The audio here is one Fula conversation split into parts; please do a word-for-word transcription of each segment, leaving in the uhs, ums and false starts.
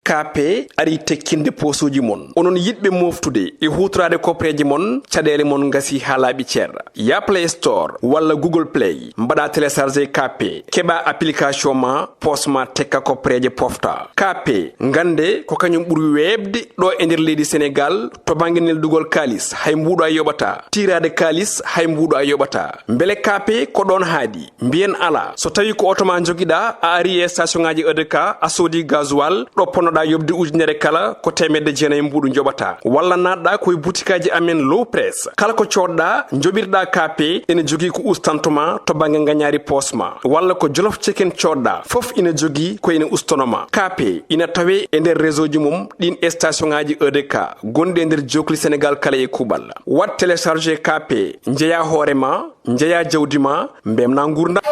K P ari tekkinde poosuuji mon. Onon yiɗɓe mooftude e huutoraade koppareeje mon, caɗeele mon ngasii haa laaɓi cer. Yah Play Store walla Google Play, mbaɗaa télécharger K P, keɓaa application ma, poos ma tekka koppareeje pofta. K P, ngannde ko kañum ɓuri weeɓde ɗo e nder leydi Senegaal to bannge neldugol kaalis, hay mbuuɗo a yoɓataa. Tiiraade kaalis, hay mbuuɗo a yoɓataa. Mbele K P ko ɗoon haaɗi? Mbiyen alaa. So tawii ko oto ma njogiɗaa, a arii e station ŋaaji E D K, a soodii gasoil, ɗo ponnoɗaa yoɓde ujunere kala, ko teemedde jeenayi mbuuɗu njoɓataa. Walla naatɗaa ko e butikaaji amen Low Press. Kala ko coodɗaa, njoɓirɗaa K P, ene jogii ko ustanto ma to bannge ngañaari poos ma. Walla ko Jolof Chicken coodɗaa, fof ina jogii ko ene ustono ma. K P ina tawee e nder réseau ji mum ɗiin e station ŋaaji E D K gonɗi e nder jookli Senegaal kala e kuuɓal. Waɗ télécharger K P, njeyaa hoore ma, njeyaa jawdi ma, mbemnaa nguurndam.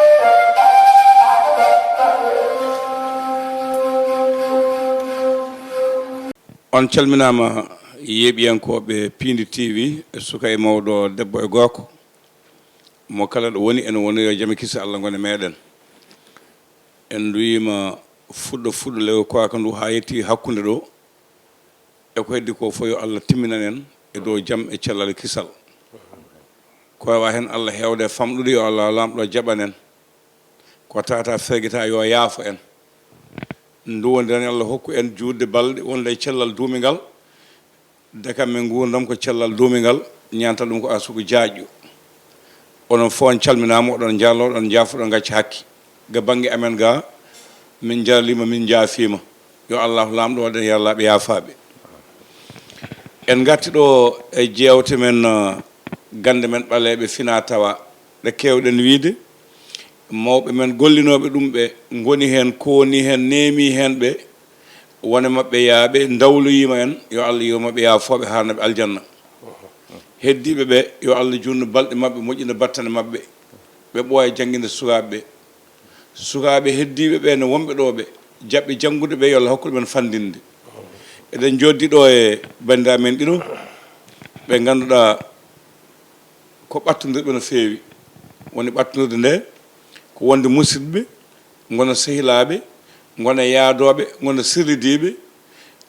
On calminaama, yeeɓiyankooɓe Piindi T V, e suka e mawɗo, debbo e gorko, mo kala ɗo woni, ene woni yo jam e kisal Allah ngon e meeɗen. En nduwiima fuɗɗo fuɗɗo lewru koorka ndu haa yetti hakkunde ɗo. E ko heddi ko fof, yo Allah timminan en e dow jam e cellal e kisal. Ko wawa heen Allah heewde e famɗude, yo Allah Laamɗo jaɓan en. Ko tata fergita, yo yaafo en. Nduwondiren, Allah hokku en juutde balɗe wonde e cellal duumingal. Dekam men nguurndam ko cellal duumingal, ñaanta ɗum ko arsuku jaajɗo. Onon fof on calminaama, oɗon njaarloo, oɗon njaafo, oɗon ngacca hakke. Ga bannge amen ga, min njarliima, min njaafiima. Yo Allahu Laamɗo waɗ en yarlaaɓe yaafaaɓe. En ngarti ɗo e jeewte men, eh, gannde men ɓaleeɓe finaa tawaa, ɗe keewɗen wiyde. Mawɓe men gollinooɓe ɗum ɓe ngoni heen, kooni heen, neemi heen ɓe. Wone maɓɓe yaaɓe ndawloyiima en, yo Allah yurmo ɓe, yaafoo ɓe, haarna ɓe aljanna. Heddiiɓe ɓe, yo Allah juutnu balɗe maɓɓe, moƴƴina battane maɓɓe. Ɓe ɓooya jannginde sukaaɓe ɓe. Sukaaɓe heddiiɓe ɓe ne wonɓe ɗo ɓe, jaɓɓe janngude ɓe, yo Allah hokku ɗumen fanndinde. Eɗen njooɗdi ɗo e banndiraaɓe men ɗiɗo, ɓe ngannduɗaa ko ɓattondirɓe no feewi. Woni ɓattondirde nde ko wonde musidɓe, ngona sehilaaɓe, ngona yaadooɓe, ngona sirlidiiɓe,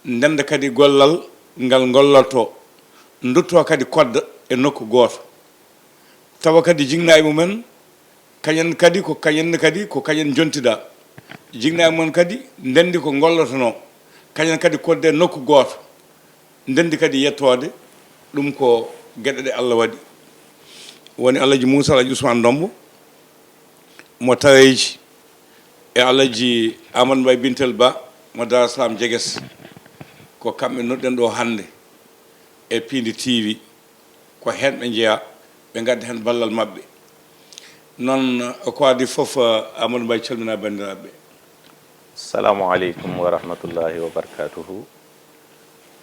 ndenda kadi gollal ngal ngollotoo, ndutto kadi kodda e nokku gooto. Tawa kadi jiknaaɓe mumen, kañen kadi ko kañen kadi ko kañen njontidaa. Jiknaaɓe mumen kadi ndendi ko ngollotonoo, kañen kadi kodde nokku gooto. Ndenndi kadi yettoode, ɗum ko geɗe ɗe Allah waɗi. Woni Alhaji Moussa, Alhaji Ousmane Ndombo, mo Taweeji, e Alhaji Amadou Mbaye Bintel Ba, mo Dar Salam Jeges. Ko kamɓe nodden ɗo hannde e Piindi T V. Ko heen ɓe njeyaa, ɓe ngadda heen ballal maɓɓe. Noon, ko adii fof, Amadou Mbaye, calminaa banndiraaɓe ɓe. Assalamu aleykum wa rahmatullahi wa barakatuhu.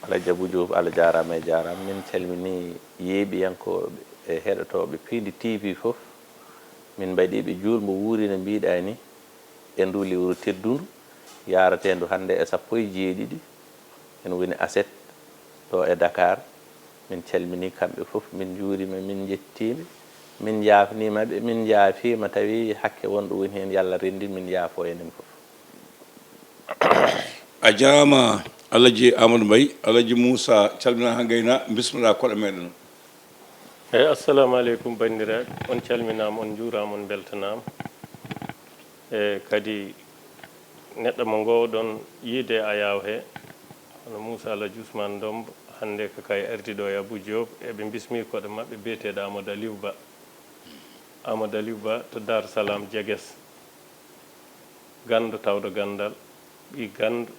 Alhaji Abou Diop, Allah jaaraama e jaaraama. Min calminii yeeɓiyankooɓe e heɗotooɓe Piindi T V fof. Min mbaɗii ɓe juulmo wuuri no mbiɗaa ni, e ndu lewru teddundu, yaareteendu hannde e sappo e jeeɗiɗi. En woni aset ɗo e Dakar. Min calminii kamɓe fof, min njuuriima, min njettiima, min njaafniima ɓe, min njaafiima, tawi hakke wonɗo woni heen, yo Allah renndin min, yaafo enen fof. A jaaraama, Alhaji Amadou Mbaye. Alhaji Moussa, calminaa haa ngayna, bismiɗaa koɗo meɗen. Eyi, assalamu aleykum, banndiraaɓe. On calminaama, on njuuraama, on mbeltanaama. E kadi neɗɗo mo ngoowɗon yiide e Ayaawo he, hono Moussa Alhaji Ousmane Ndombo, hannde ko kay ardi ɗo e Abou Diop, eɓe mbismi koɗo maɓɓe biyeteeɗo Amadou Aliou Ba. Amadou Aliou Ba to Dar Salam Jeges. Ganndo tawɗo ganndal, ɓii ganndo,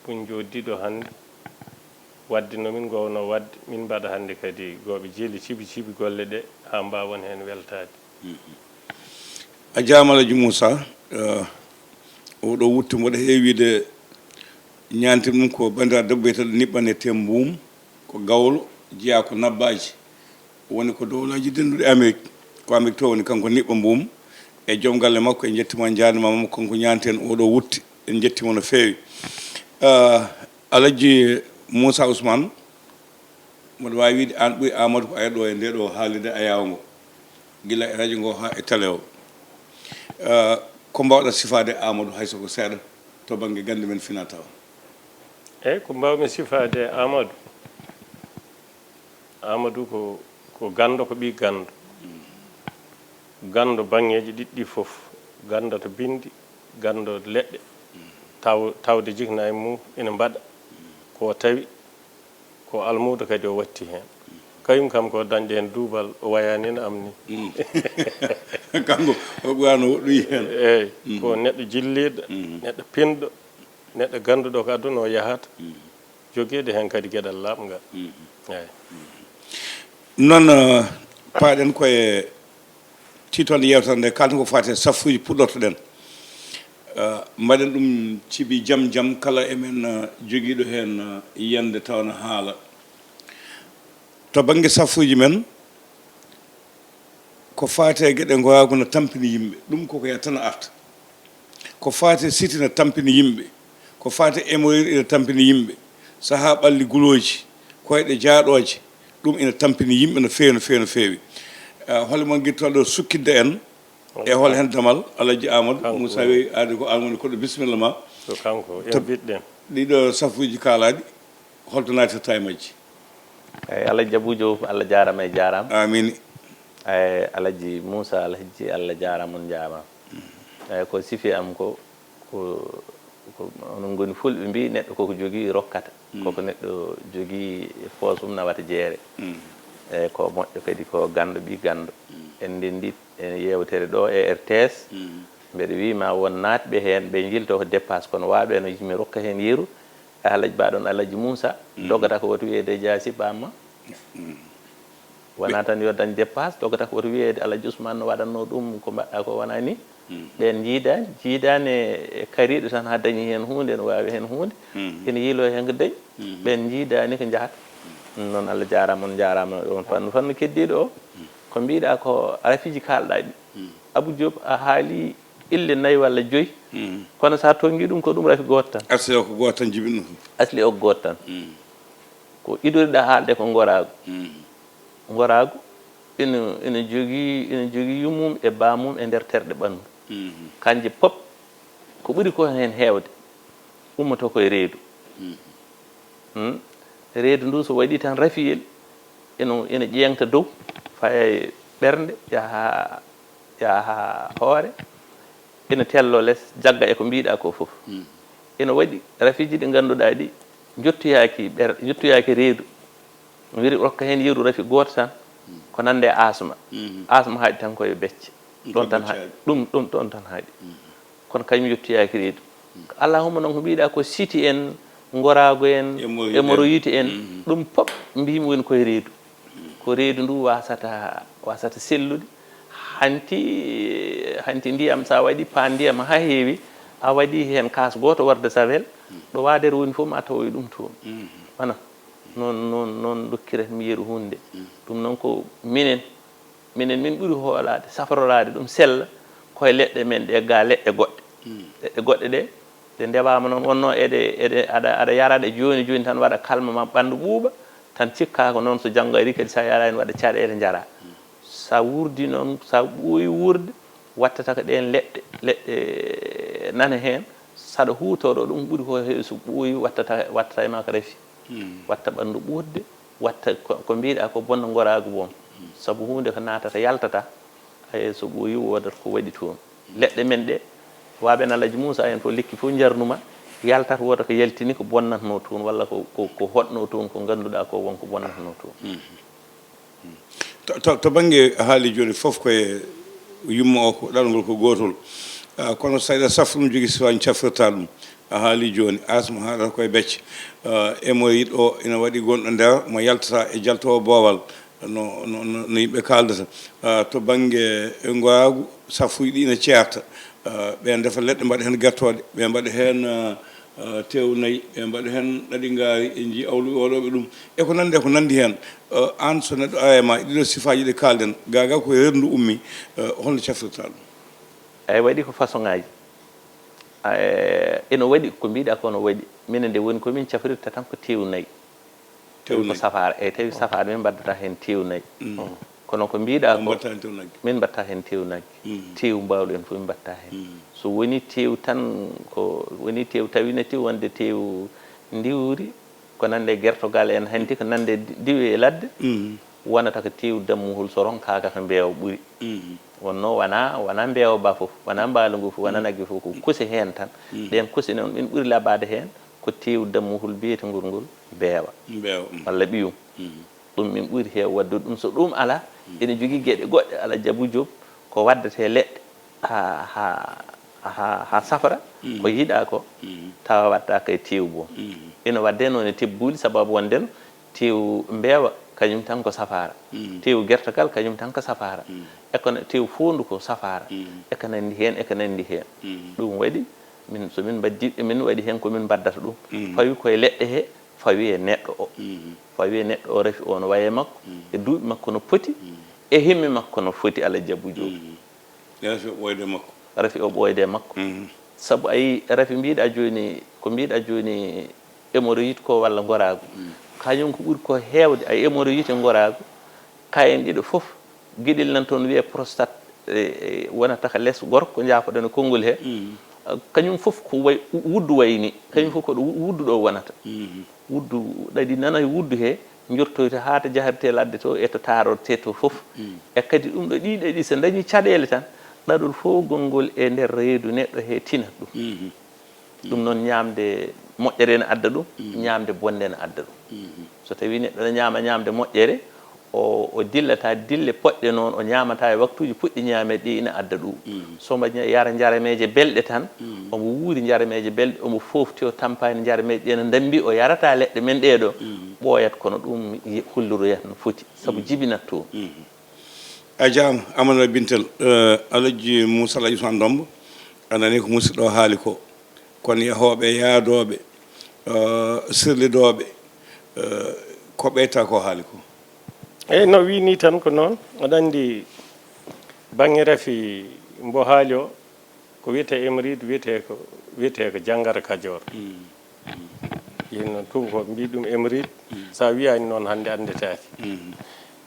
buñ jooɗdiiɗo hannde. Waɗde no min ngoowno waɗde, min mbaɗa hannde kadi gooɓe jeeli cibi cibi golle ɗe, haa mbaawon heen weltaade. Mhm. A jaaraama, Alhaji Moussa. Eh, oɗo wutte mboɗo heewi wiide ñaanti ɗum ko banndiraaɗo debbo biyeteeɗo Niɓɓan e Tem Mbuum, ko gawlo, jeyaa ko Nabbaaji. Woni ko dowlaaji dennduɗi Amerik, ko Amerik to woni kanko Niɓɓa Mbuum e joom galle makko. En njettiima, en njaarniima mo, kanko ñaanti en oɗo wutte. En njettiima no feewi. Ah, Alhaji Moussa Ousmane, mboɗo waawi wiide aan ɓuri Amadou ko ari ɗo e nde ɗo haalirde Ayaawo ngo, gila e rajo ngo haa e tele o. Ah, ko mbaawɗa sifaade Amadou, hay so ko seeɗa? to bannge gannde men fina tawa? Eeyi, ko mbaawmi sifaade e Amadou. Amadou ko, ko ganndo, ko ɓii ganndo. Ganndo baŋŋeeji ɗiɗi ɗi fof, ganndo to binndi, ganndo leɗɗe, taw, tawde jikna e mum ina mbaɗa ko tawi ko almuudo kadi o watti heen. Kañum kam ko dañde heen duubal, o wayaani no am ni. Kanko o ɓurano woɗɗoyi heen. Eeyi, ko neɗɗo jilliiɗo, neɗɗo pinɗo, neɗɗo gannduɗo ko aduna o yahata, jogeede heen kadi geɗal laaɓngal. Eeyi. Noon, eh, paaɗen koye tiitonde yewtere nde, kalten ko faati e saffuuji puɗɗortoɗen. Eh, mbaɗen ɗum cibi jam jam, kala e men, eh, jogiiɗo heen, eh, yiyannde tawa na haala. To bannge saffuuji men, ko faati e geɗe ngoyaagu na tampini yimɓe, ɗum koko yahata tan arta. Ko faati e siti na tampini yimɓe, ko faati e hémorroïde ina tampini yimɓe, sahaa ɓalli gulooji, koyɗe jaaɗooje, ɗum ina tampini yimɓe no feewi, no feewi, no feewi. Eh, hol e mon giɗtooɗo sukkitde en e hol heen damal? Alhaji Amadou Moussa Wey, aadi ko aan woni koɗo, bisimilla ma. Ko kanko, en biɗɗen. Ɗiɗo saffuuji kaalaaɗi, holto naatirta e majji? Eeyi, Alhaji Abou Diouf, Allah jaaraama e jaaraama. Amin. Eeyi, Alhaji Moussa Alhaji, Allah jaaraama, on njaaraama. Eeyi, ko sifi am ko, ko, ko onon ngoni fulɓe mbii, neɗɗo koko jogii rokkata. Koko neɗɗo jogii e poos mum nawata jeere. Eeyi, ko moƴƴo kadi ko ganndo ɓii ganndo. En ndenndii e yeewtere ɗo e R T S. Mbeɗa wii ma won naatɓe heen, ɓe njilto ko dépasse, kono waaɓe no yimi rokka heen yeru. E Alhaji Ba ɗon, Alhaji Moussa, doggata ko woto wiyeede jaasi ɓamma. Wonaa tan yo dañ dépasse, doggata ko woto wiyeede Alhaji Ousmane no waɗatnoo ɗum, ko mbaɗɗaa ko wonaa nii. Ɓeen njiidaani, njiidaani e kariiɗo tan haa dañi heen huunde, ene waawi heen huunde, ene yiiloo heen ko dañi. Ɓeen njiidaani ko njahata. Ɗum noon, Allah jaaraama, on njaaraama e oon fannu. Fannu keddiiɗo o, ko mbiiɗaa ko rafiiji kaalɗaa ɗi. Abou Diop, a haalii ille nayi walla joyi, kono so a toŋngii ɗum, ko ɗum rafi gooto tan. Asli o ko gooto tan jibinɗo fof. Asli o ko gooto tan. Ko idoriɗaa haalde ko ngoraagu. Ngoraagu ina, ina jogii, ina jogii yummum e baamum e nder terɗe ɓanndu. Kanje pop, ko ɓuri ko heen heewde, ummotoo ko e reedu. Hmm? Reedu ndu so waɗii tan rafiyel, ina, ina ƴeeŋta dow, faya e ɓernde, yaha haa, yaha haa hoore, ina telloo les, jagga e ko mbiiɗaa ko fof. Ina waɗi rafiiji ɗi ngannduɗaa ɗi njottoyaaki ɓer-, njottoyaaki reedu. Mi wiri rokka heen yeru rafi gooto tan, ko nande e asma. Asma haaɗi tan ko e becce. Ɗum ɗon tan haaɗi. Ɗum, ɗum ɗon tan haaɗi. Kono kañum yettoyaaki reedu. Allahumma noon ko mbiiɗaa ko siti en, ngoraagu en, hémorroïde en, ɗum pop mbiimi woni koye reedu. Ko reedu ndu wasata, wasata sellude. Hanti, hanti ndiyam, so a waɗi paan ndiyam haa heewi, a waɗi heen kaas gooto warde sawel, ɗo waadere woni fof ma tawoy ɗum toon. Wona noon, noon, noon ndokkirat mi yeru huunde. Ɗum noon ko minen, minen min ɓuri hoolaade, safroraade ɗum sella koye leɗɗe men ɗe, gaa leɗɗe goɗɗe. Leɗɗe goɗɗe ɗe, ɗe ndewaama noon, wonno eɗe, eɗe, aɗa, aɗa yara ɗe jooni jooni tan, waɗa kalma ma ɓanndu ɓuuɓa, tan cikkaa ko noon, so janngo ari kadi, so a yaraani, waɗa caɗeele, njara. So a wuurdi noon, so a ɓooyi wuurde, wattata ko ɗeen leɗɗe, leɗɗe nana heen, saɗa huutoro ɗum, ɓuri ko heewi so ɓooyi, wattata, wattata e ma ko rafi. Watta ɓanndu ɓuutde, watta ko, ko mbiiɗaa ko bonna ngoraagu boom. Sabu huunde ko naatata, yaltata, hay so ɓooyi, woodat ko waɗi toon. Leɗɗe men ɗe, waaɓe en Alhaji Moussa en fof, lekki fof njarnuma, yaltat, wooda ko yaltini, ko bonnatnoo toon, walla ko, ko, ko hoɗnoo toon, ko ngannduɗaa ko won ko bonnatnoo toon. To, to, to bannge haali jooni fof, koye yumma o, ko ɗaɗol ngol ko gootol. Ah, kono so tawi aɗa safra ɗum, jogii sifaaji cafrirta ɗum. A haali jooni, asma haaɗata koye becce. Ah, hémorroïde o ina waɗi gonɗo nder, mo yaltata e jaltoowo boowal, no, no, no, no yimɓe kaaldata. Ah, to bannge ngoyaagu, saffuuji ɗi ina ceerta. Ah, ɓe ndefa leɗɗe, mbaɗa heen gertooɗe, ɓe mbaɗa heen, ah, eh, teew nayi, ɓe mbaɗa heen ɗaɗi ngaari, en njii awluɓe waɗooɓe ɗum, e ko nanndi e ko nanndi heen. Eh, aan, so neɗɗo arii e ma, ɗiɗo sifaaji ɗi kaalɗen, gaa gaa ko e reedu ndu ummii, eh, holno cafrirta ɗum? Eyi, waɗi ko façon ŋaaji. Eh, ina waɗi ko mbiiɗaa ko, no waɗi. Minen nde woni ko min cafrirta tan ko teew nayi. Teew nayi. Ko safaara, eyi, tawi safaara min mbaddata heen teew nayi. Mm. Kono ko mbiɗa ko, mbatta hen tew nagge. Min mbatta hen tew nagge. Mm. Tew mbawɗen fof min mbatta hen. Mm. So woni tew tan, ko woni tew tawi ne tew wonde tew ndiwri, ko nande gertogal en hanti, ko nande di-, diwi e ladde, mm, wonata ko tew dammuhol so ronkaka ko mbeewa ɓuri. Mm. Wonno wona, wona mbeewa ba fof, wona mbaalu ngu fof, wona, mm, nagge fof, ko, mm, kose hen tan. Mm. Ɗen kose noon min ɓuri laɓade hen ko tew dammuhol mbiyetengol ngol mbeewa. Mbeewa, mm. Walla ɓiyum. Mm. Ɗum min ɓuri heew waɗde ɗum. So ɗum alaa, mm, ene jogii geɗe goɗɗe, Alhaji Abou Diop, ko waddete leɗɗe haa, haa, haa, haa safra, mm, ko yiɗaa ko, mm, tawa waɗtaaka e teewu boom. Mm. Ina waɗde noon e tebbuuli, sababu wonde no teewu mbeewa, kañum tan ko safaara. Mm. Teewu gertogal, kañum tan ko safaara. Mm. E kono teewu foondu ko safaara. Mm. E ko nanndi heen, e ko nanndi heen. Mm. Ɗum waɗi, min, so min mbaddi, min waɗi heen ko min mbaddata ɗum. Mm. Fawi koye leɗɗe he, fawi e neɗɗo o. Mm. Fawi e neɗɗo o, rafi o no wayi e makko, mm, e duuɓi makko no poti, mm, e himmi makko no foti, Alhaji Abou Diop. Mm. E rafi o ɓooyde makko. Rafi o ɓooyde makko. Mm. Sabu a yii, rafi mbiɗa jooni, ko mbiɗa jooni, hémorroïde ko walla ngoraagu. Mm. Kañum ko ɓuri ko heewde, a yii, hémorroïde e ngoraagu, kayen ɗiɗo fof, geɗel nan toon wiyee prostate, e, e, wonata ka les gorko, ko njaafoɗen e konngol he. Mm. Kañum fof ko way, wuddu wayi ni. Kañum, mm, fof ko ɗo wu-, wuddu ɗo wonata. Mm. Wuddu ɗaɗi nana e wuddu he, njortoyta haa to jahartee ladde to, e to taarortee to fof. Mm. E kadi ɗum ɗo ɗiɗi ɗi so dañi caɗeele tan, ɗaɗol fof gonngol e nder reedu neɗɗo he tinat ɗum. Mhm. Ɗum noon ñaamde moƴƴere ene adda ɗum, mhm, ñaamde bonde ene adda ɗum. Mhm. So tawii neɗɗo ene ñaama ñaamde moƴƴere, o, o dillata dille poɗɗe noon, o ñaamata e waktuuji puɗɗi ñaameede ɗi ina adda ɗum. Mhm. So mbo ña-, yara njarameeje belɗe tan, mhm, omo wuuri njarameeje belɗe, omo foofti, o tampaani njarameeje ɗe no ndambi, o yarata leɗɗe men ɗee ɗo, mhm, ɓooyat kono ɗum ye-, holliroyat no foti, sabu, mhm, jibinat toon. Mhm. A jaaraama, Amadou Bintel, eh, Alhaji Moussa Alhaji Ousmane Dombo, a nanii ko musidɗo o haali ko. Kono yahooɓe, yaadooɓe, eh, sirlidooɓe, eh, ko ɓeyta ko haali ko? Eyi, no wiy ni tan ko noon. Aɗa anndi baŋŋe rafi mbo haali o, ko wiyetee hémorroïde, wiyetee ko, wiyetee ko janngara kajoor. Mm. Mm. Yino tuubakooɓe mbiy ɗum hémorroïde. Mm. So a wiyaani noon hannde anndetaake. Mm.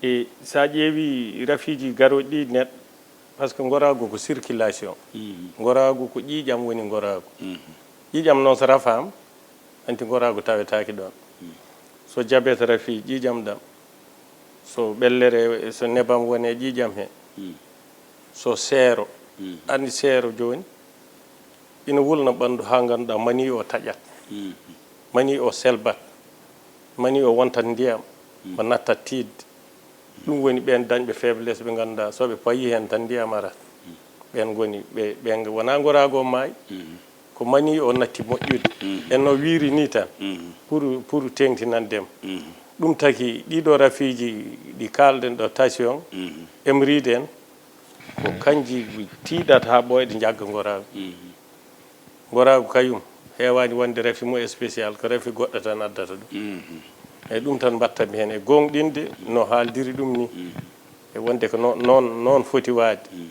E so a ƴeewi rafiiji garooji ɗi neɗɗo, par ce que ngoraagu ko circulation. Mm. Ngoraagu ko ƴiiƴam woni ngoraagu. Mm. Ƴiiƴam noon so rafaama, hanti ngoraagu tawetaake ɗoon. Mm. So jabet rafi ƴiiƴam ɗam, so ɓellere, so nebam woni e ƴiiƴam he, mm, so seero, mm, anndi seero jooni, ina wulna ɓanndu haa ngannduɗaa mani o taƴat, mm, mani o selbat, mani o wontat ndiyam, mm, o nattat tiiɗde. Ɗum woni ɓeen dañɓe faiblesse, ɓe ngannduɗaa so ɓe payii heen tan ndiyam arat. Mm. Ɓeen ngoni, ɓe, ɓe wonaa ngoraagu o maayi. Mm. Ko mani o natti moƴƴude. Mhm. En no wiiri ni tan, mhm, pour, pour teeŋtinande mo. Mhm. Ɗum taki ɗiɗo rafiiji ɗi kaalɗen ɗo, tension, mhm, hémorroïde en, ko kanji tiiɗata haa ɓooya ɗi njagga ngoraagu. Mhm. Ngoraagu kayum heewaani wonde rafi mo spécial, ko rafi goɗɗo tan addata ɗum. Mhm. Eyi, ɗum tan mbattanmi heen e gooŋɗinde no haaldiri ɗum ni. Mhm. E wonde ko no-, noon, noon foti waade. Mhm.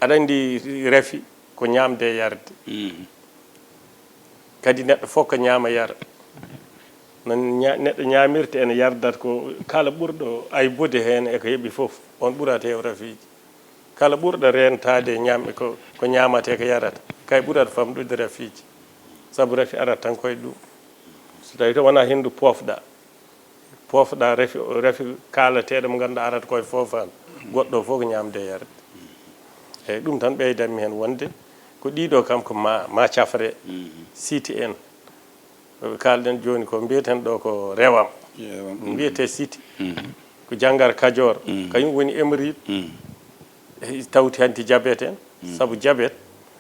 Aɗa anndi rafi ko ñaamde e yarde. Mhm. Kadi neɗɗo fof ko ñaama yara. No ña-, neɗɗo ñaamirta ene yardat ko kala ɓurɗo aybude heen e ko heɓi fof, oon ɓurata heew rafiiji. Kala ɓurɗo reentaade e ñaam-, ko, ko ñaamatee ko yarata, kay ɓurata famɗude rafiiji. Sabu rafi arat tan koye ɗum. So tawii to wonaa henndu poofɗa, poofɗa rafi, rafi kaalateeɗo mo ngannduɗaa arata koye foofaan, goɗɗo fof ko ñaamde e yarde. Eyi, ɗum tan ɓeydanmi heen wonde ko ɗiɗo kam ko ma, ma cafre, mhm, siti en. Ko ɓe kaalɗen jooni ko mbiyeten ɗo ko rewam. Rewam, mhm. Mbiyetee siti. Mhm. Ko janngar kajoor, mhm, kañum woni hémorroïde. Mhm. Eyi, tawti hanti jabet en, mm, sabu jabet,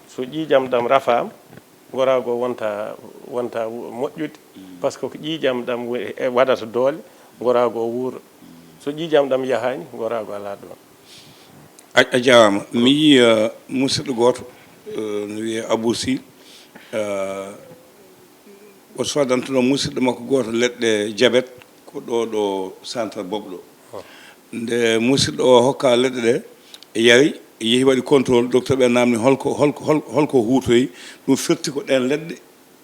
so ƴiiƴam ɗam rafaama, ngoraagu o wonta, wonta moƴƴude, mm, par ce que ko ƴiiƴam ɗam wo-, e, waɗata doole, ngoraagu o wuura. Mm. So ƴiiƴam ɗam yahaani, ngoraagu alaa ɗoon. A, a jaaraama. Mi yii, eh, musidɗo gooto, eh, no wiyee Abou Sy, eh, o soodantuno musidɗo makko gooto leɗɗe jabet ko ɗo, ɗo centre Bopp ɗo. Oh. Nde musidɗo o hokka leɗɗe ɗe, yari, yehi waɗi contrôle, docteur ɓe naamni holko, holko, hol-, holko huutoyi, ɗum firti ko ɗeen leɗɗe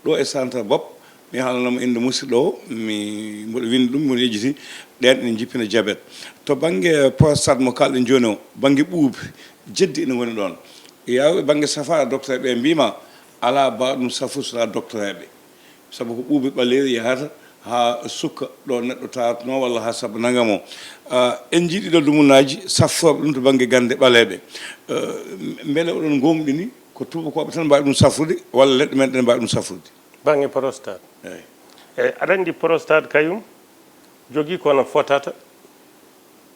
ɗo e centre Bopp, Mi haalnoo mo innde musiɗɗo o, mi mboɗo winndi ɗum, mboɗo yejjiti. Ɗeen ene njippina jabet. To bannge prostate mo kaalɗen jooni o, bannge ɓuubi, jeddi ene woni ɗoon. Yaawɓe bannge safaara, docteur ɓe mbiima alaa ba ɗum safu so alaa docteur ɓe. Sabu ko ɓuubi ɓaleeri yahata haa sukka ɗo neɗɗo taaratnoo walla haa saba nangam o. Ah, en njiɗi ɗo dumunaaji saffooɓe ɗum to bannge gannde ɓaleeɓe. Eh, mbele oɗon ngoomɗini ko tuubakooɓe tan mbaawi ɗum safrude walla leɗɗe men ɗen mbaawi ɗum safrude? Bannge prostate. Eyi. Eyi, aɗa anndi prostate kayum jogii ko no fotata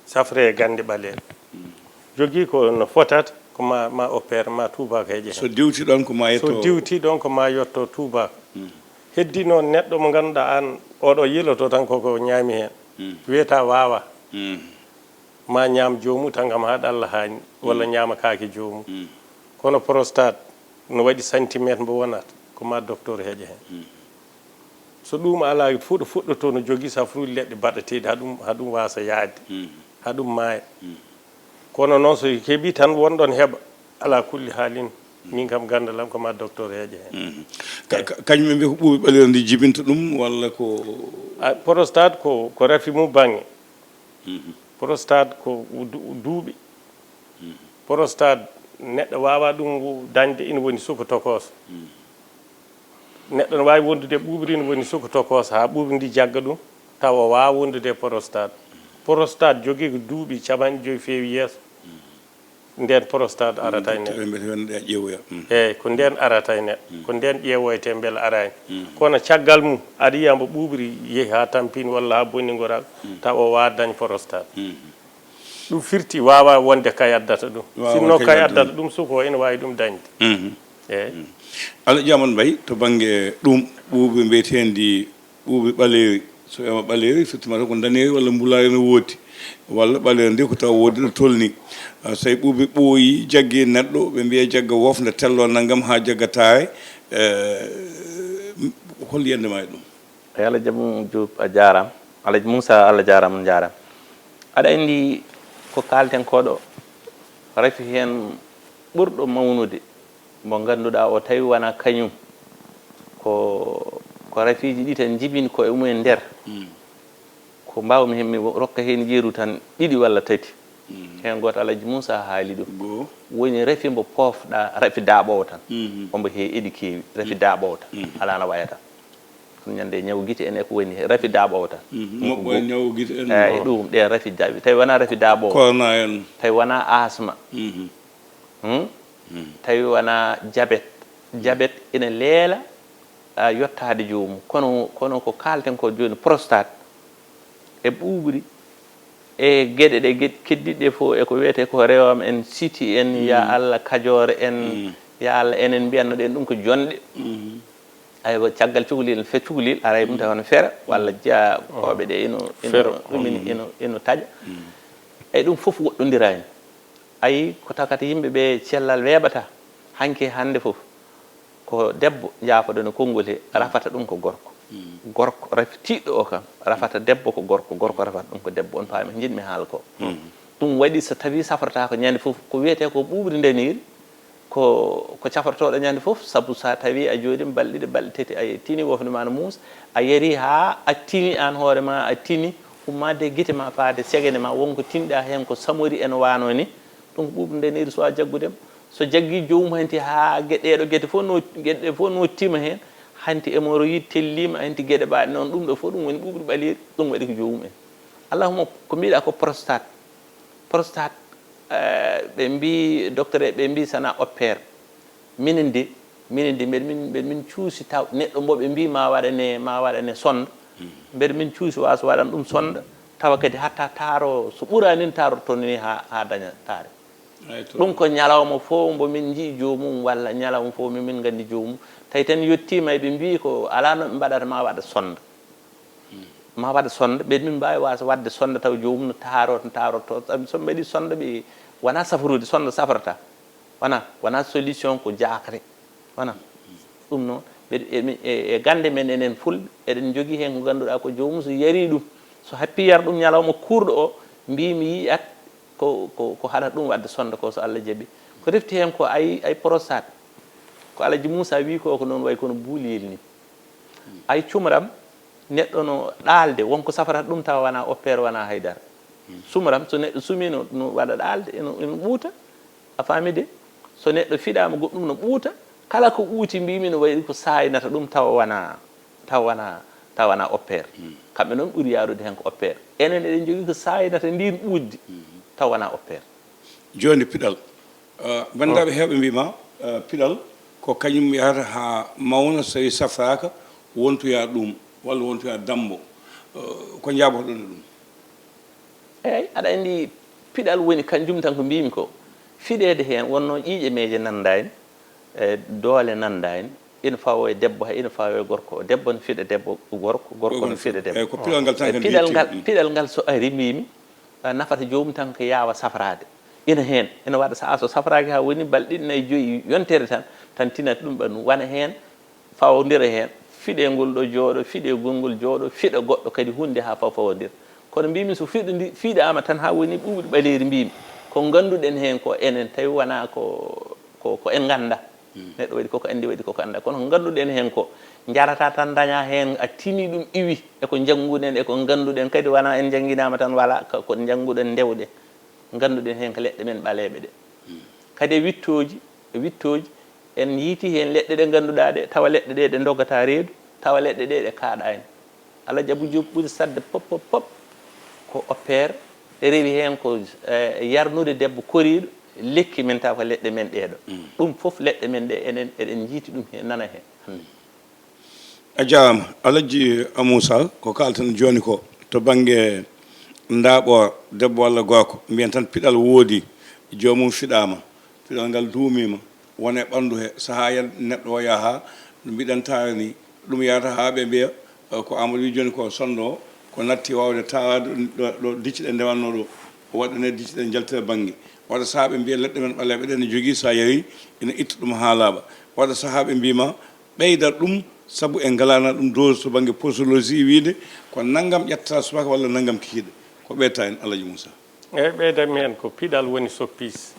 safre e gannde ɓaleeɓe. Jogii ko no fotata ko ma, ma opère, ma tuubaako heƴe heen. So diwti ɗoon ko ma yetto. So diwti ɗoon ko ma yetto tuubaako. Heddi noon neɗɗo mo ngannduɗaa aan, oɗo yiloto tan koko ñaami heen. Wiyata waawa. Ma ñaam joomum tan kam haa ɗalla haañi, walla ñaama kaake joomum. Kono prostate no waɗi centimètre mbo wonata, ko ma docteur heƴa heen. So ɗum alaa, fuɗo fuɗɗoto no jogii safruuji leɗɗe baɗateeɗi, haa ɗum, haa ɗum waasa yaajde, haa ɗum maaya. Kono noon, so heɓii tan, won ɗoon heɓa, alaa kulli haalin, min kam, ganndal am, ko ma docteur heƴa heen. Ka-, ka-, kañum ɓe mbiya ko ɓuuɓi ɓaleeri ndi jibinta ɗum, walla ko? A, prostate ko, ko rafi mum bannge. Prostate ko du-, duuɓi. Prostate, neɗɗo waawaa ɗum dañde, ina woni suka tokooso. Neɗɗo no waawi wondude e ɓuuɓri, ina woni suka tokooso, haa ɓuuɓri ndi jagga ɗum, tawa o waawaa wondude e prostate. Prostate jogii ko duuɓi capanɗe joyi feewi yeeso, ndeen prostate arata e neɗɗo. Eey, ko ndeen arata e neɗɗo. Ko ndeen ƴeewoytee mbele araani. Kono caggal mum, aɗa yiya mbo ɓuuɓri yehi haa tampini walla haa bonni ngoral, tawa o waawaa dañ prostate. Ɗum firti waawaa wonde kay addata ɗum. Sinno kay addata ɗum, suka o ina waawi ɗum dañde. Eey. Alhaji Amadou Mbaye, to bannge ɗum, ɓuuɓri mbiyeteendi ɓuuɓri ɓaleeri, so wiyaama ɓaleeri, firti ma taw ko ndaneeri walla mbulaari no woodi, walla ɓaleeri ndi ko taw woodi ɗo tolni. Ah, so tawi ɓuuɓri ɓooyi, jaggi neɗɗo, ɓe mbiya jagga wofnde tello nanngam haa jagga taare, eh, hol yiyannde ma e ɗum? Eey, Alhaji Abou Diop, a jaaraama. Alhaji Moussa, Allah jaaraama, on njaaraama. Aɗa anndi ko kaalten ko ɗo, rafi heen ɓurɗo mawnude, mo ngannduɗaa o, tawi wonaa kañum, ko, ko rafiiji ɗi tan njibini ko e mumen nder. Ko mbaawmi heen, mi rokka heen yeru tan ɗiɗi walla tati. Heen gooto, Alhaji Moussa haali ɗum. Woni rafi mbo poofɗaa, rafi daaɓoowo tan. Ombo he eɗi keewi, rafi daaɓoowo tan. Alaa no wayata. Kono ñande ñaw gite en e ko woni he, rafi daaɓoowo tan. Moɓɓo e ñaw gite en. Eey, ɗum, ɗeen rafi daaɓi. Tawi wonaa rafi daaɓoowo. Corona en. Tawi wonaa asma. Hmm? Tawi wonaa jabet. Jabet ina leela, a, yottaade joomum. Kono, kono ko kaalten ko jooni, prostate e ɓuuɓri, e geɗe ɗe, geɗe keddiɗe ɗe fof, e ko wiyetee ko rewam en, siti en, ya Allah, kajoore en, ya Allah, enen mbiyatno ɗen ɗum ko jonɗe. Aywa, caggal cukalel, fe cukalel, ara e ɗum tawa no fera, walla jeyaa koɓe ɗe ino, ino, ɗum ino, ino, ino taƴa. E ɗum fof woɗɗondiraani. Ayi, ko takata yimɓe ɓe cellal weeɓata, hanki e hannde fof. Ko debbo, njaafoɗon e konngol he, rafata ɗum ko gorko. Gorko rafi-, tiiɗɗo o kam, rafata debbo ko gorko, gorko rafata ɗum ko debbo. On paami ko njiɗmi haal ko. Ɗum waɗi so tawii safrata ko ñande fof, ko wiyetee ko ɓuuɓri ndaniiri, ko, ko cafrotooɗo ñande fof, sabu so a tawii a jooɗiima balɗe ɗiɗi, balɗe tati, a tini wofde ma no muusa, a yarii haa a tini aan hoore ma, a tini ummaade e gite ma faade segene ma, won ko tinɗaa heen ko samori ene waano ni, ɗum ko ɓuuɓri ndaniiri, so a jaggude mo. So jaggii joomum hanti haa ge-, ɗee ɗoo geɗe fof no-, geɗe ɗee fof nottiima heen, hanti hémorroïde telliima, hanti geɗe baaɗe noon, ɗum ɗoo fof ɗum woni ɓuuɓri ɓaleeri, ɗum waɗi ko joomum en. Allahumma ko mbiɗa ko prostate. Prostate, eh, ɓe mbii, docteur ɓe mbii sana opère. Minen de, minen de, mbeɗa min, mbeɗa min cuusi taw neɗɗo mbo ɓe mbii ma waɗane, ma waɗane sonde. Mbeɗa min cuusi waaso waɗan ɗum sonde, tawa kadi hatta taaro, so ɓuraani taaro toon ni haa, haa daña taare. Ɗum ko ñalawma fof mbo min njii joomum, walla ñalawma fof min, min nganndi joomum. Tawi tan yettiima eɓe mbii ko alaa no ɓe mbaɗata ma waɗa sonde. Ma waɗa sonde, ɓe min mbaawi waasa waɗde sonde taw joomum no taaroo, no taarotoo. Sabi so ɓe mbaɗi sonde, ɓe wonaa safrude, sonde safrata. Wonaa, wonaa solution ko jaakre. Wonaa. Ɗum noon, mbeɗa, e, e, e gannde men enen Fulɓe, eɗen njogii heen ko ngannduɗaa ko joomum so yarii ɗum, so happii yar ɗum ñalawma kuurɗo o, mbii mi yiyat ko, ko, ko haɗata ɗum waɗde sonde ko so Allah jaɓii. Ko refti heen ko ay, ay prostate. Ko Alaji Muusa wii ko, ko noon wayi kono buuliyel ni. Ay cumram, neɗɗo no ɗaalde, won ko safarata ɗum tawa wonaa oppeer, wonaa haydara. Sumram, so neɗɗo sumii no, no waɗa ɗaalde, eno, eno ɓuuta, a faami de? So neɗɗo fiɗaama goɗɗum no ɓuuta, kala ko ɓuuti mbiimi no wayi ko saaynata ɗum tawa wonaa, tawa wonaa, tawa wonaa oppeer. Kamɓe noon ɓuri yaarude heen ko oppeer. Enen eɗen njogii ko saaynata ndiin ɓuutdi tawa wonaa oppeer. Jooni piɗal, uh, banndiraaɓe heewɓe mbiima, uh, piɗal ko kañum yahata haa mawna, so tawii safraaka wontoya ɗuum walla wontoya dammbo. Uh, ko njaabotoɗon e ɗum? Eey, aɗa anndi piɗal woni kanjum tan ko mbiimi ko, fiɗeede heen wonno ƴiiƴe meeje nanndaani, e doole nanndaani, ina fawoo e debbo, hay ina fawoo e gorko. Debbo no fiɗa debbo, gorko, gorko no fiɗa debbo. Eey, ko piɗal ngal tan kadi piɗal ngal, piɗal ngal so ari mbiimi, a, nafata joomum tan ko yaawa safraade. Ina heen, ina waɗa sahaa so safraaki haa woni balɗe ɗiɗi, nayi, joyi yontere tan, tan tinat ɗum ɓanndu. Wona heen, fawondira heen, fiɗe ngol ɗo jooɗo, fiɗe gol ngol jooɗo, fiɗa goɗɗo kadi huunde haa faw fawondira. Kono mbiimi so fiɗo ndi fiɗaama tan haa woni ɓuuɓri ɓaleeri mbiimi, ko ngannduɗen heen ko enen tawi wonaa ko, ko, ko en ngannda. Neɗɗo waɗi koko anndi, waɗi koko annda. Kono ko ngannduɗen heen ko, njarata tan daña heen, a tini ɗum iwi, e ko njannguɗen, e ko ngannduɗen. Kadi wonaa en njannginaama tan, wala ko, ko njannguɗen, ndewɗen. Ngannduɗen heen ko leɗɗe men ɓaleeɓe ɗe. Kadi e wiɗtooji, e wiɗtooji, en yiiti heen leɗɗe ɗe ngannduɗaa ɗe, tawa leɗɗe ɗe, ɗe ndogataa reedu, tawa leɗɗe ɗe, ɗe kaaɗaani. Alhaji Abou Diop ɓuri saɗde pop, pop, pop ko oppeer, rewi heen ko, eh, yarnude debbo koriiɗo, lekki men tawa ko leɗɗe men ɗee ɗo. Ɗum fof leɗɗe men ɗe, enen eɗen njiiti ɗum heen, nana heen hannde. A jaaraama. Alhaji Moussa, ko kaalten jooni ko, to bannge ndaaɓo debbo walla gorko, mbiyen tan piɗal woodii, joomum fiɗaama, piɗal ngal duumiima, wona e ɓanndu he, sahaaji neɗɗo o yaha, no mbiɗen taara ni, ɗum yahata haa ɓe mbiya, eh, ko Amadou wi jooni ko sonndo o, ko natti waawde taaraade ɗo, ɗo dicce ɗe ndewatnoo ɗo, o waɗa ne dicce ɗe njaltira bannge. Waɗa sahaa ɓe mbiya leɗɗe men ɓaleeɓe ɗe ne jogii, so a yarii, ina itta ɗum haa laaɓa. Waɗa sahaa ɓe mbiima, ɓeyda ɗum, sabu en ngalaano ɗum dose to bannge posologie, wiyde ko nanngam ƴettata subaka walla nanngam kikiiɗe. Ko ɓeydata en, Alhaji Moussa? Eey, ɓeydanmi heen ko piɗal woni soppiis.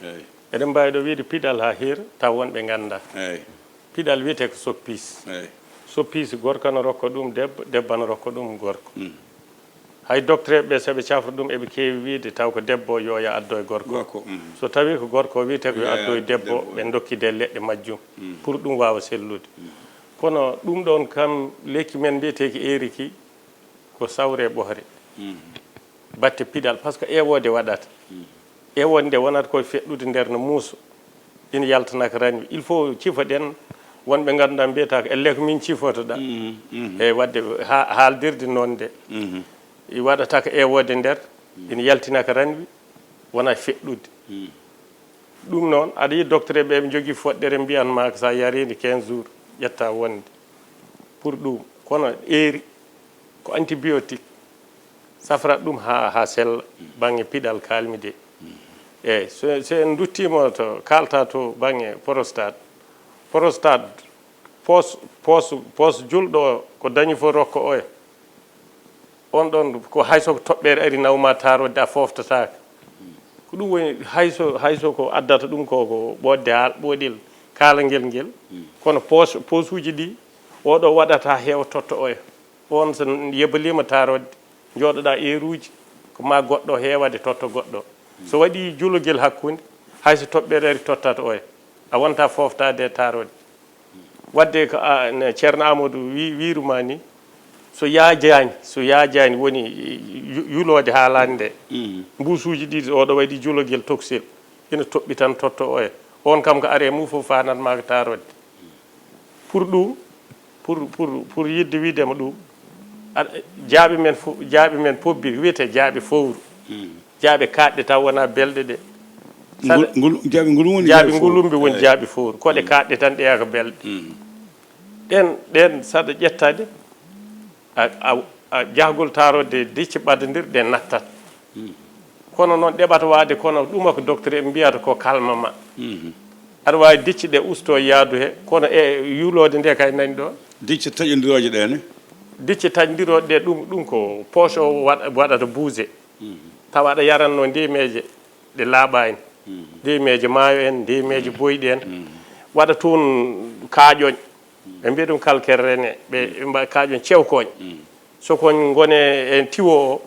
Eey. Eɗen mbaawi ɗo wiyde piɗal haa heer, taw won ɓe nganndaa. Eey. Piɗal wiyetee ko soppiis. Eey. Soppiis, gorko no rokka ɗum debbo, debbo no rokka ɗum gorko. Mm. Hay docteur ɓe, so ɓe cafra ɗum, eɓe keewi wiyde taw ko debbo o yo ya addo e gorko. Gorko, mm. So tawii ko gorko o, wiyetee ko yo addo e debbo, ɓe ndokkidee leɗɗe majjum, mm, pour ɗum waawa sellude. Mm. Kono ɗum ɗoon kam, lekki men mbiyeteeki eeriki, ko sawre ɓohre. Mm. Batte piɗal, par ce que ewoode waɗata. Mm. Ewoode nde wonata koye feɗɗude nder no muuso, ina yaltana ko ranwi. Il faut cifoɗen wonɓe ngannduɗaa mbiyata ko elle ko min cifotoɗaa. Mm, mm. E waɗde ha-, haaldirde noon nde. Mm. I waɗata ko ewoode nder, ina yaltina ko ranwi, wona feɗɗude. Mm. Ɗum noon, aɗa yiya docteur ɓe, ɓe njogii foɗɗere, mbiyan ma ko so a yariinde quinze jours, ƴetta wonde pour ɗum. Kono eeri, ko antibiotique, safrat ɗum haa, haa sella, bannge piɗal kaalmi de. Eey, so, so en nduttiima to kaalta to bannge prostate, prostate, poos, poos, poos julɗo o, ko dañi fof rokka oya. On ɗon ko hay so ko toɓɓere ari nawma taarodde a fooftataaka. Ko ɗum woni hay so, hay so ko addata ɗum ko, ko ɓoodde haal, ɓooɗel kaalangel ngel. Kono poos, poosuuji ɗi, oɗo waɗata heewa totta oya. On so yeboliima taarodde, njooɗoɗaa eeruuji, ko ma goɗɗo heewade totta goɗɗo. So waɗii julogel hakkunde, hay so toɓɓere ari tottat oya. A wonta fooftaade e taarodde. Waɗde ko a, ne, Ceerno Amadou wi-, wiiru ma ni, so yaajaani, so yaajaani woni yu-, yuloode haalaande nde. Mm. Mbuusuuji ɗiɗi, oɗo waɗi julogel tokosel, ina toɓɓi tan totta oya. On kam ko are mum fof faanat ma ko taarodde. Pour ɗum, pour, pour, pour yiɗde wiidema ɗum, aɗa, jaaɓi men fo-, jaaɓi men pobbiri, wiyetee jaaɓi fowru. Mm. Jaaɓe kaaɗɗe taw wonaa belɗe ɗe. Ngol, ngol, jaaɓi ngol woni jaaɓi ngulumbi woni jaaɓi fowru. Ko ɗe kaaɗɗe tan ɗeya ko belɗe. Mm. Ɗen, ɗen saɗa ƴettaade, a, a, a jahgol taarodde dicce ɓadondir, ɗe nattat. Mm. Kono noon ɗeɓata waade, kono ɗuma ko docteur en mbiyata ko calmant. Mhm. Aɗa waawi dicce ɗe usto yaadu he, kono e yuloode nde kay nani ɗo. Dicce taƴondirooje ɗe ne? Dicce taƴondirooɗe ɗe, ɗum, ɗum ko poche o waɗ-, waɗata bouger. Mhm. Tawa aɗa yaranno ndeemeeje ɗe laaɓaani. Mhm. Ndeemeeje maayo en, ndeemeeje boyɗi en. Mhm. Waɗa toon kaaƴoñ. Ɓe mbiya ɗum kalkerrene, ɓe mba kaaƴon cewkooñ. So koñ ngone en tiwo o,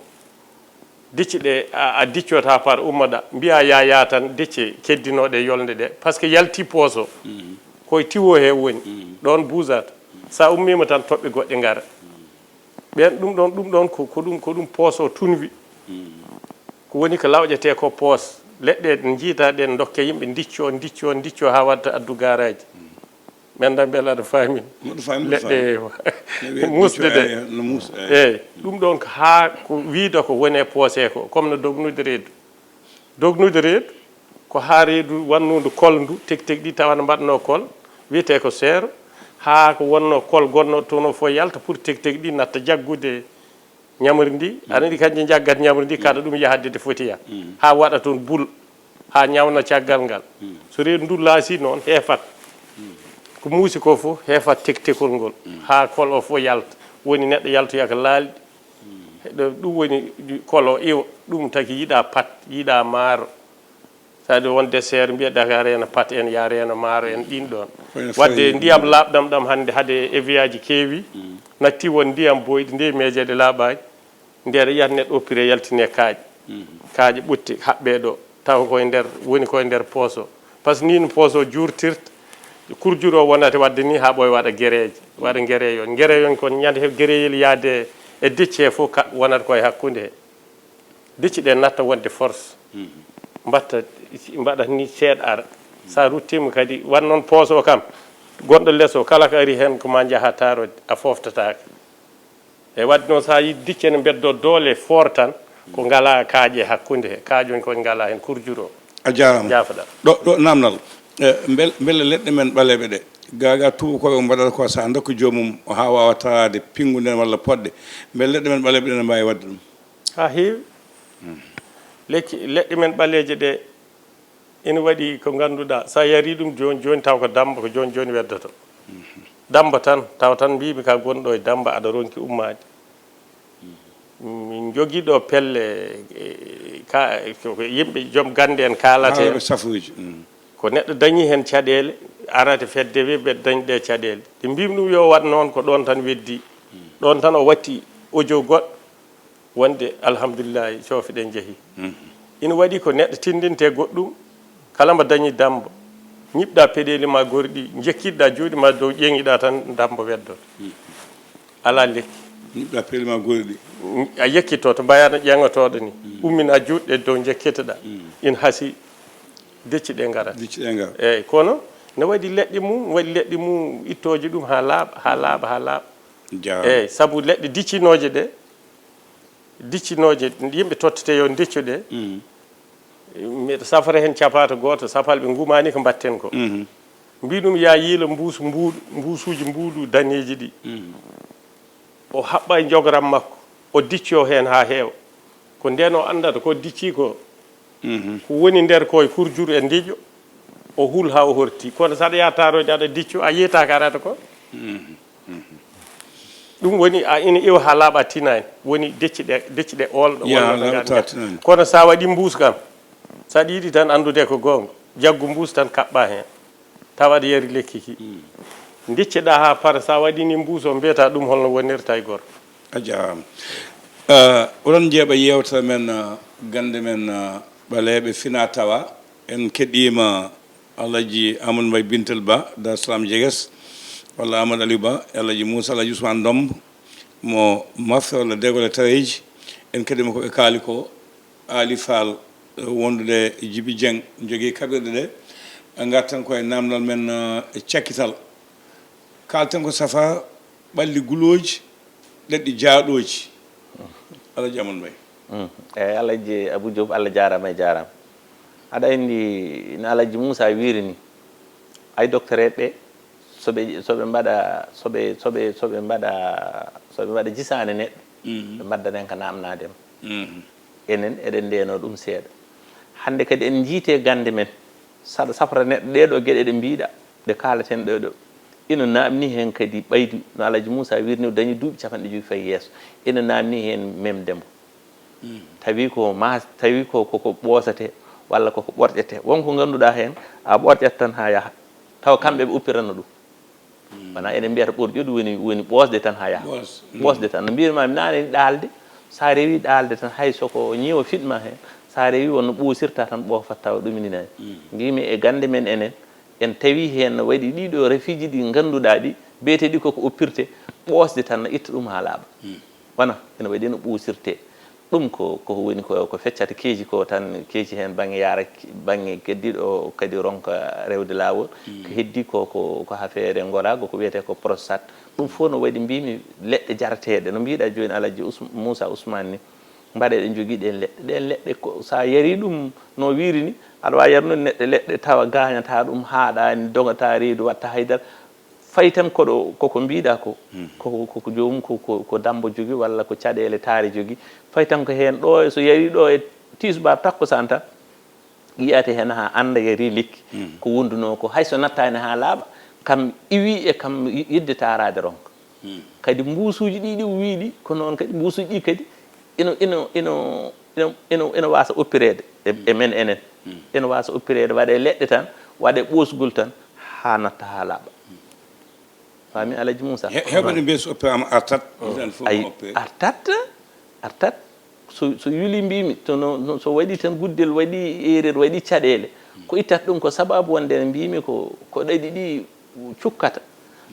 dicci ɗe a, a diccota par ummoɗa. Mbiya yaya tan dicce keddinoɗe yolnde ɗe. Parce que yalti pooso, koye tiwo he woni. Ɗon buusata. Sa ummima tan toɓɓe goɗɗe ngara. Ɓen ɗum ɗon, ɗum ɗon ko, ko ɗum, ko ɗum pooso tunwi. Ko woni ko lawƴete ko poos. Leɗɗe jiita ɗen dokke yimɓe dicco, dicco, dicco ha wadda addu garaji. Men da mbela aɗa faami. Mboɗo faami, mboɗo leɗɗe faami. Musde ɗe. Eyi, no muus, eyi. Eyi, ɗum ɗon ko haa ko wiida ko woni e poose ko, comme no dognude reedu. Dognude reedu ko haa reedu wannundu kol ndu, teg teg ɗi tawa no mbaɗno kol, wiyetee ko seero, haa ko wonno kol gonno toon o fof yalta pour teg teg ɗi natta jaggude ñamri ndi. Aɗa andi kanƴe jaggat ñamri ndi, kaɗa ɗum yahade de foti ya. Haa waɗa toon bul, haa ñawna caggal ngal. So reedu ndu laasi noon, heefat. Ko muusi ko fof, heefat tek tekol ngol. Haa kol o fof yalta. Woni neɗɗo yaltoya ko laalɗi. Ɗo, ɗum woni kol o iwa. Ɗum taki yiɗa pat, yiɗa maaro. Saɗa won dessert, mbiya Dakar ena pat en, ya reeno maaro en, ɗin ɗon. Wadde ndiyam laaɓɗam ɗam hannde, hade évier aji keewi, natti won ndiyam boyɗi, nde meejeɗe laaɓaani, nde aɗa yiyata neɗɗo oppire yaltine kaaƴe. Kaaƴe ɓutte haɓɓe ɗo, tawa koye nder, woni koye nder pooso. Par ce que ni no pooso juurtirta, kurjuro wonata wadde ni haa ɓooya waɗa gereeje, waɗa gereyon. Gereyon kon ñande he gereyel yaade e decce he fof ka, wonata koye hakkunde he. Decci ɗe natta wonde force. Mbatta, mbaɗa ni seeɗa ara. Sa ruttima kadi, wan noon pooso kam, gonɗo les o, kala ko ari heen ko ma njaha taarode, a foftataake. E wadde noon, sa yi decce ne mbeddo doole foor tan, ko ngala kaaƴe hakkunde he, kaaƴon ko ngala heen kurjuro. A jaaraama. Jaafoɗa. Ɗo, ɗo namdal. E, mbel-, mbele leɗɗe men ɓaleeɓe ɗe, gaaga tuubakooɓe mbaɗata ko, sa ndokka joomum, o haa waawa taraade pinngu nden walla poɗɗe, mbele leɗɗe men ɓaleeɓe ɗe ne mbaawi waɗde ɗum? Haa heewi. Lekki, leɗɗe men ɓaleeje ɗe, ina waɗi ko ngannduɗaa, so a yarii ɗum jooni jooni, taw ko dammba, ko jooni jooni weddoto. Dammba tan, taw tan mbiimi ka gonɗo e dammba, aɗa ronki ummaade. Min njogii ɗo pelle, e, ka, ko yimɓe joom gannde en kaalata heen. Haala ɓe safuuji. Ko neɗɗo dañi heen caɗeele, arata fedde wi mbeɗa dañi ɗe caɗeele. Ɗe mbimi ɗum yo waɗ noon, ko ɗoon tan weddi. Ɗoon tan o watti audio goɗɗo, wonde alhamdulillahi, coofe ɗe njehi. Ina waɗi ko neɗɗo tindinte goɗɗum, kala mbo dañi dammba, ñiɓɗa peɗeeli ma gorɗi, njekkiɗɗa juuɗe ma dow, ƴeeŋiɗa tan dammba weddoto. Alaa lekki. Ñiɓɗa peɗeeli ma gorɗi. A yekkito to mbayano ƴeeŋotooɗo ni. Ummina juuɗe dow njekkitoɗa. Ina hasi decci ɗe ngara. Decci ɗe ngara. Eeyi, kono ne waɗi leɗɗe mum, waɗi leɗɗe mum ittooje ɗum haa laaɓa, haa laaɓa, haa laaɓa. Jaaraama. Eeyi, sabu leɗɗe diccinooje ɗe, diccinooje yimɓe tottete yo deccu ɗe, miɗo safara heen capaata gooto, sapalɓe ngumaani ko mbaɗten ko. Mbi ɗum ya yiila mbuus mbuuɗu, mbuusuuji mbuuɗu daneeji ɗi. O haɓɓa e njogoram makko, o dicco heen haa heewa. Ko ndeen o anndata ko dicci ko, ko woni nder ko e kurjuru e ndiƴƴo, o hul haa o horti. Kono so aɗa yaha taaroyde aɗa dicco, a yiytaaka arata ko. Ɗum woni a ina iwa haa laaɓa tinaani. Woni decci ɗe, decci ɗe oolɗo. Yaa, walla no laaɓa ngarɗa. Tinaani. Kono so a waɗi mbuus kam, so aɗa yiɗi tan anndude ko goonga, jaggu mbuus tan kaɓɓa heen. Tawa aɗa yari lekki ki. Dicceɗa haa para, so a waɗini mbuus o, mbiyata ɗum holno wonirta e gorko. A jaaraama. Eh, oɗon njeeɓa yeewtere men, eh, gannde men, eh, ɓaleeɓe fina tawa. En keɗiima Alaji Amadou Mbaye Bintel Ba, Dar Salam Jeges, walla Amadou Aliou Ba, e Alaji Moussa, Alaji Ousmane Ndombo, mo mafre walla degol e taweeji. En keɗiima ko ɓe kaali ko. Ali Fall, eh, wondude e Jibi Dieng, jogii kaɓirɗe ɗe. En ngartan ko e namdal men, eh, e cakkital. Kaalten ko safa ɓalli gulooji, ɗaɗɗi jaaɗooji. Alaji Amadou Mbaye. Mm. Eeyi, Alaji Abou Diop, Allah jaaraama e jaaraama. Aɗa anndi no Alaji Moussa wiiri ni, ay docteur ɓe, so ɓe, so ɓe mbaɗa, so ɓe, so ɓe, so ɓe mbaɗa, so ɓe mbaɗa jisaane neɗɗo, ɓe mbaddana en ko naamnaade mo. Enen eɗen ndeenoo ɗum seeɗa. Hannde kadi en njiitee gannde men, saɗa safra neɗɗo ɗee ɗoo geɗe ɗe mbiiɗa, ɗe kaalaten ɗee ɗoo. Ina naamni heen kadi ɓaydi, no Alaji Moussa wiirni, o dañi duuɓi capanɗe joyi fayi yeeso. Ina naamni heen memde mo. Tawi ko ma, tawi ko, ko, ko ɓoosate, walla ko, ko ɓorƴete. Won ko ngannduɗaa heen, a ɓorƴat tan haa yaha. Tawa kamɓe ɓe uppirano ɗum. Wona eɗen mbiyata ɓorƴude woni, woni ɓoosde tan haa yaha. Ɓoos. Ɓoosde tan. No mbiyatmi naane ni ɗaalde, so a rewii ɗaalde tan, hay so ko ñiiwa fiɗ ma heen, so a rewii wonno ɓoosirta tan ɓoofat tawa ɗumininaani. Ngiimi e gannde men enen, en tawi heen no waɗi ɗiɗo rafiiji ɗi ngannduɗaa ɗi, beeteɗi koko oppirte, ɓoosde tan no itta ɗum haa laaɓa. Wona, ene waɗi no ɓoosirte. Ɗum ko, ko woni ko, ko feccata keeci ko tan, keeci heen bannge yaara, bannge keddiiɗo kadi ronka rewde laawol. Ko heddi ko, ko, ko affaire ngoraagu, ko wiyetee ko prostate. Ɗum fof no waɗi mbiymi leɗɗe jarateeɗe. No mbiɗa jooni Alhaji Us-, Moussa Ousmane ni, mbaɗa eɗen njogii ɗeen leɗɗe. Ɗeen leɗɗe ko so a yarii ɗum no wiiri ni, aɗa waawi yarnude neɗɗo leɗɗe tawa gaañataa ɗum, haaɗaani, dogataa reedu, waɗataa haydara. Fayi tan koɗo, koko mbiɗa ko, koko, koko joomum, ko, ko, ko dambo jogii walla ko caɗeele taare jogii. Fayi tan ko heen ɗo, e so yarii ɗo e tisbaar takkusaan tan, yiyate heen haa annda yarii lekki. Ko wondunoo ko, hay so nattaani haa laaɓa, kam iwi e kam yi-, yidde taaraade ronka. Kadi mbuusuuji ɗi, ɗi o wiyi ɗi, ko noon kadi mbuusuuji ɗi kadi ino, ino, ino, ino, ino, ino waasa oppireede e, e men enen. Ino waasa oppireede, waɗe leɗɗe tan, waɗe ɓoosgol tan, haa natta haa laaɓa. Faami, Alhaji Moussa? He-, heɓa ɗe mbiya so oppireede artat, mbiɗa fof. Ayi, oppireede. Artat, artat, so, so yuli mbiymi, to no, no, so waɗi tan guddel, waɗi erreur, waɗi caɗeele. Ko ittata ɗum ko sababu wonde no mbiymi ko, ko ɗaɗi ɗi cukkata.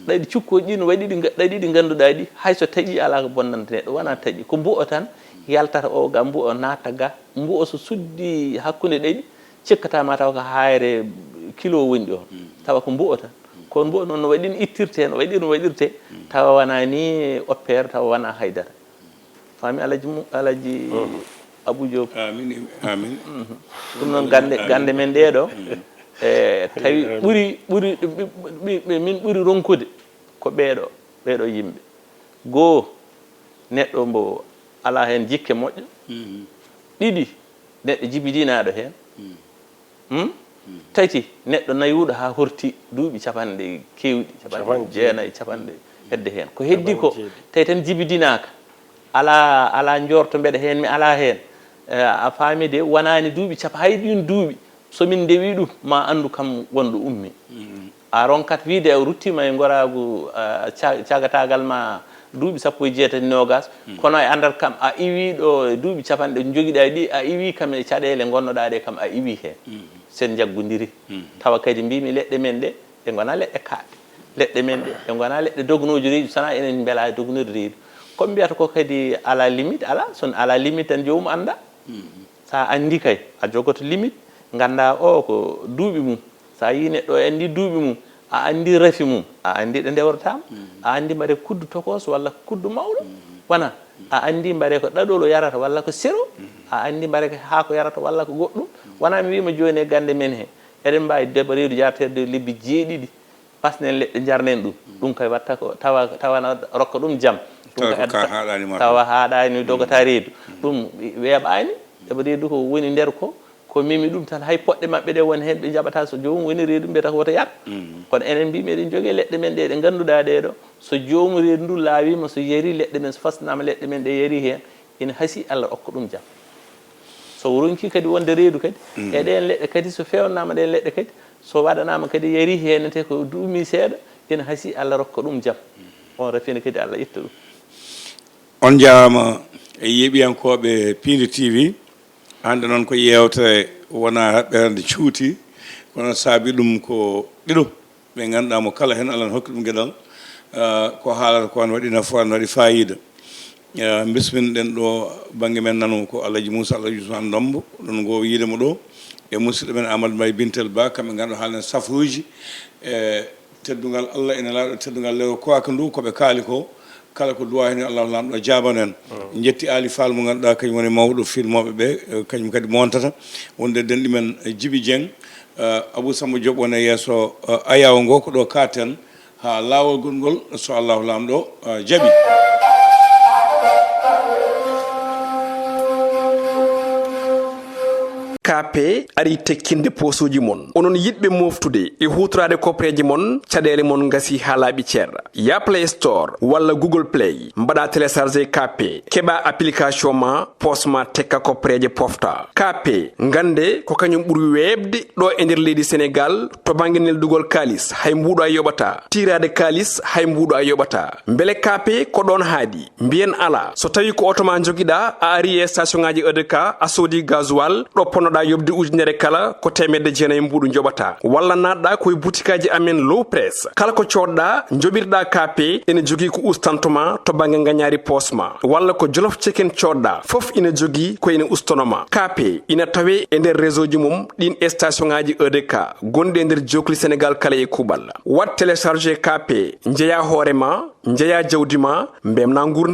Ɗaɗi cukkooji ɗi no waɗi ɗi nga-, ɗaɗi ɗi ngannduɗaa ɗi, hay so taƴi alaa ko bonnanta neɗɗo, wonaa taƴi. Ko mbu'o tan yaltata o ga, mbu'o naatta ga, mbu'o so suddi hakkunde ɗaɗi, cikkata ma taw ko haayre kilo woni ɗo. Tawa ko mbu'o tan. Kono mbu'o noon no waɗi no ittirte, no waɗi no waɗirte, tawa wonaa ni oppeere, tawa wonaa haydara. Faami Alhaji Mu-, Alhaji Abou Diop. Amin, amin. Ɗum noon gannde, gannde men ɗee ɗo, e, tawi ɓuri, ɓuri, ɓe, ɓe, ɓe, ɓe min ɓuri ronkude ko ɓee ɗo, ɓee ɗo yimɓe. Goo, neɗɗo mbo alaa heen jikke moƴƴo. Ɗiɗi, neɗɗo jibidinaaɗo heen. Hmm? Tati, neɗɗo nayuuɗo haa horti duuɓi capanɗe keewɗi, capanɗe jeenayi, capanɗe hedde heen. Ko heddi ko, tawi tan jibidinaaka. Alaa, alaa njoorto mbeɗa heen, mi alaa heen. Eh, a faami de, wonaani duuɓi capa-, hay ɗiin duuɓi, so min ndewii ɗum, ma anndu kam wonɗo ummi. A ronkat wiide a ruttiima e ngoraagu, ah, ca-, cagataagal ma duuɓi sappo e jeetati, noogaas, kono e anndal kam a iwii ɗo e duuɓi capanɗe njogiɗaa ɗi, a iwii kam e caɗeele ngonnoɗaa ɗe kam a iwii heen. So en njaggondiri. Tawa kadi mbiymi leɗɗe men ɗe, ɗe ngonaa leɗɗe kaaɗɗe. Leɗɗe men ɗe, ɗe ngonaa leɗɗe dognooje reedu, so wonaa enen mbelaa e dognude reedu. Ko ɓe mbiyata ko kadi alaa limite, alaa, so won alaa limite tan joomum annda. So a anndi kay, a jogoto limite, nganndaa o ko duuɓi mum. So a yii neɗɗo o anndi duuɓi mum, a anndi rafi mum, a anndi ɗo ndewrata mo, a anndi mbare kuddu tokos walla ko kuddu mawɗo, wona? A anndi mbare ko ɗaɗol o yarata walla ko siro, a anndi mbare ko haako yarata walla ko goɗɗum. Wona mi wiima jooni e gannde men he, eɗen mbaawi deba reedu jarteede lebbi jeeɗiɗi, pasnen leɗɗe, njarnen ɗum. Ɗum kay watta ko tawa, tawa na rokka ɗum jam. Ɗum tawa kay ko adda ka haaɗaani ma tawa haaɗaani, dogata reedu. Ɗum weeɓaani, deba reedu ko woni nder ko, ko memi ɗum tan, hay poɗɗe maɓɓe ɗe won heen ɓe njaɓata, so joomum woni reedu mbiyata ko woto yar. Kono enen mbi meɗen jogii leɗɗe men ɗe, ɗe ngannduɗaa ɗee ɗo, so joomum reedu ndu laawiima, so yari leɗɗe men, so fasnaama leɗɗe men ɗe yari heen, ina hasii Allah okka ɗum jam. So ronki kadi wonde reedu kadi, e ɗeen leɗɗe kadi, so feewnaama ɗeen leɗɗe kadi, so waɗanaama kadi yari heen te ko duumi seeɗa, ina hasii Allah rokka ɗum jam. On rafina kadi Allah itta ɗum. On njaaraama e yeeɓiyankooɓe Piindi T V. Hannde noon ko yeewtere wonaa ɓernde cuuti, kono saabi ɗum ko ɗiɗo ɓe ngannduɗaa mo kala heen Allah ne hokki ɗum geɗal, ah, ko haalata ko ne waɗi nafoore, ne waɗi faayiida. Ah, mbismin-ɗen ɗo bannge men nano ko Alhaji Moussa Alhaji Ousmane Ndombo, ɗon ngo yiide mo ɗo, e musidɗo men Amadou Mbaye Bintel Ba, kamɓe ngannduɗaa haalden safuuji, e teddungal Allah e nelaaɗo, teddungal lewru koorka ndu, ko ɓe kaali ko, kala ko duwaa heen, yo Allahu Laamɗo jaabano en. Njetti Aali Faal mo ngannduɗaa kañum woni mawɗo filmooɓe ɓe, eh, kañum kadi montata wonde denɗi men, eh, Jibi Jeŋ, eh, Abou Samba Diop woni e yeeso, eh, ayaawo ngo, ko ɗo kaaten haa laawol gongol, so Allahu Laamɗo, eh, jaɓi. Kaape ari tekkinde poosuuji mon. Onon yiɗɓe mooftude e huutoraade kopreeje mon, caɗeele mon ngasi haa laaɓi cer. Ya Play Store walla Google Play, mbaɗa télécharger Kaape, keɓa application ma, poos ma tekka kopreeje pofta. Kaape, ngannde ko kañum ɓuri weeɓde ɗo e nder leydi Senegaal to bannge neldugol kaalis, hay mbuuɗo a yoɓata. Tiiraade kaalis, hay mbuuɗo a yoɓata. Mbele Kaape ko ɗoon haaɗi? Mbiyen alaa. So tawii ko oto ma njogiɗaa, a ari e station ŋaaji E D K, a soodi gasoil, ɗo ponnoɗaa yoɓde ujunere kala, ko teemedde jeenayi mbuuɗu njoɓataa. Walla naatɗaa ko e butikaaji amen Low Press. Kala ko coodɗaa, njoɓirɗaa Kaape, ene jogii ko ustanto ma to bannge ngañaari poos ma. Walla ko Jolof Chicken coodɗaa, fof ina jogii ko ene ustono ma. Kaape ina tawee e nder réseau ji mum ɗiin e station ŋaaji E D K gonɗi e nder jookli Senegaal kala e kuuɓal. Waɗ télécharger Kaape, njeyaa hoore ma, njeyaa jawdi ma, mbemnaa nguurndam.